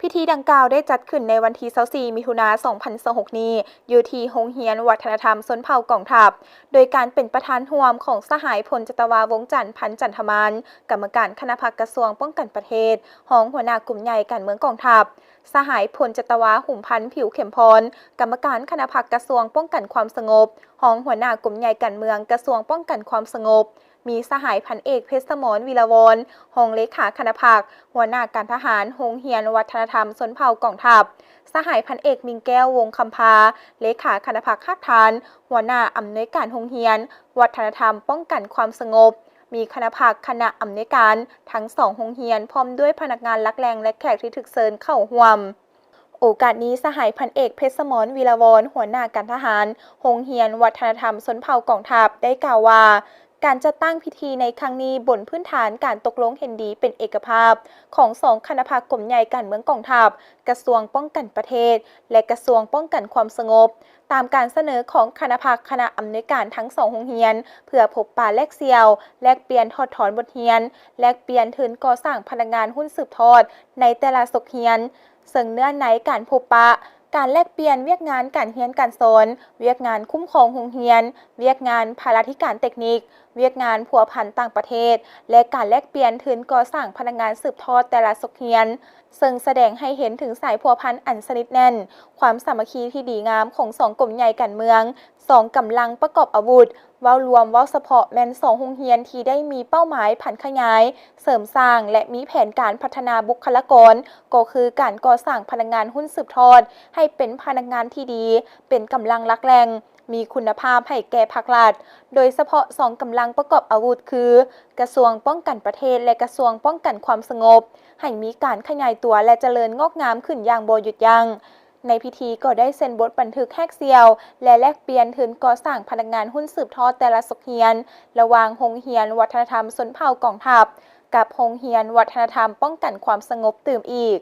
ພິທີດັ່ງກ່າວໄດ້ຈັດຂຶ້ນໃນວັນທີຊາວສີ່ ມິຖຸນາ ສອງພັນຊາວຫົກນີ້ ຢູ່ທີ່ໂຮງຮຽນວັດທະນະທຳຊົນເຜົ່າກອງທັບ ໂດຍການເປັນປະທານຮ່ວມຂອງສະຫາຍພົນຈັດຕະວາ ວົງຈັນ ພັນຈັນທະມານ ກຳມະການຄະນະພັກກະຊວງປ້ອງກັນປະເທດ, ຮອງຫົວໜ້າກຸ່ມໃຫຍ່ການເມືອງກອງທັບ, ສະຫາຍພົນຈັດຕະວາ ຫຸມພັນ ຜິວເຂັມພອນ ກຳມະການຄະນະພັກກະຊວງປ້ອງກັນຄວາມສະຫງົບ, ຮອງຫົວໜ້າກຸ່ມໃຫຍ່ການເມືອງກະຊວງປ້ອງກັນຄວາມສະຫງົບ, ມີສະຫາຍພັນເອກ ເພັດສະໝອນ ວິລະວອນ ຮອງເລຂາຄະນະພັກ, ຫົວໜ້າການທະຫານໂຮງຮຽນວັດທະນະທຳຊົນເຜົ່າກອງທັບ, ສະຫາຍພັນເອກ ມິ່ງແກ້ວ ວົງຄຳພາ ເລຂາຄະນະພັກຮາກຖານ, ຫົວໜ້າອຳນວຍການໂຮງຮຽນວັດທະນະທຳປ້ອງກັນຄວາມສະຫງົບ, ມີຄະນະພັກ, ຄະນະອຳນວຍການທັງສອງໂຮງຮຽນ ພ້ອມດ້ວຍພະນັກງານຫຼັກແຫຼ່ງ ແລະ ແຂກທີ່ຖືກເຊີນເຂົ້າຮ່ວມ. ໂອກາດນີ້ ສະຫາຍພັນເອກ ເພັດສະໝອນ ວິລະວອນ ຫົວໜ້າການທະຫານໂຮງຮຽນວັດທະນະທຳຊົນເຜົ່າກອງທັບ ໄດ້ກ່າວວ່າ ການຈັດຕັ້ງພິທີໃນຄັ້ງນີ້ ບົນພື້ນຖານການຕົກລົງເຫັນດີເປັນເອກະພາບຂອງສອງຄະນະພັກກົມໃຫຍ່ການເມືອງກອງທັບ, ກະຊວງປ້ອງກັນປະເທດ ແລະ ກະຊວງປ້ອງກັນຄວາມສະຫງົບ ຕາມການສະເໜີຂອງຄະນະພັກ, ຄະນະອຳນວຍການທັງສອງໂຮງຮຽນ ເພື່ອພົບປະແລກສ່ຽວ, ແລກປ່ຽນຖອດຖອນບົດຮຽນ, ແລກປ່ຽນທຶນກໍ່ສ້າງພະນັກງານຮຸ່ນສືບທອດໃນແຕ່ລະສົກຮຽນ. ເຊິ່ງເນື້ອໃນການພົບປະ, ການແລກປ່ຽນວຽກງານການຮຽນການສອນ, ວຽກງານຄຸ້ມຄອງໂຮງຮຽນ, ວຽກງານພາລາທິການເຕັກນິກ, ວຽກງານພົວພັນຕ່າງປະເທດ ແລະ ການແລກປ່ຽນທຶນກໍ່ສ້າງພະນັກງານສືບທອດແຕ່ລະສົກຮຽນ, ເຊິ່ງສະແດງໃຫ້ເຫັນເຖິງສາຍພົວພັນອັນສະໜິດແໜ້ນ, ຄວາມສາມັກຄີທີ່ດີງາມຂອງສອງກົມໃຫຍ່ການເມືອງ, ສອງກຳລັງປະກອບອາວຸດ, ເວົ້າລວມ, ເວົ້າສະເພາະແມ່ນສອງໂຮງຮຽນທີ່ໄດ້ມີເປົ້າໝາຍຜັນຂະຫຍາຍ, ເສີມສ້າງ ແລະ ມີແຜນການພັດທະນາບຸກຄະລາກອນ, ກໍຄືການກໍ່ສ້າງພະນັກງານຮຸ່ນສືບທອດໃຫ້ເປັນພະນັກງານທີ່ດີ, ເປັນກຳລັງຫຼັກແຫຼ່ງ, ມີຄຸນນະພາບໃຫ້ແກ່ພັກລັດ, ໂດຍສະເພາະສອງກຳລັງປະກອບອາວຸດຄື ກະຊວງປ້ອງກັນປະເທດ ແລະ ກະຊວງປ້ອງກັນຄວາມສະຫງົບ ໃຫ້ມີການຂະຫຍາຍຕົວ ແລະ ຈະເລີນງອກງາມຂຶ້ນຢ່າງບໍ່ຢຸດຢັ້ງ. ໃນພິທີກໍໄດ້ເຊັນບົດບັນທຶກແລກສ່ຽວ ແລະ ແລກປ່ຽນທຶນກໍ່ສ້າງພະນັກງານຮຸ່ນສືບທອດແຕ່ລະສົກຮຽນ ລະຫວ່າງໂຮງຮຽນວັດທະນະທຳຊົນເຜົ່າກອງທັບ ກັບໂຮງຮຽນວັດທະນະທຳປ້ອງກັນຄວາມສະຫງົບຕື່ມອີກ.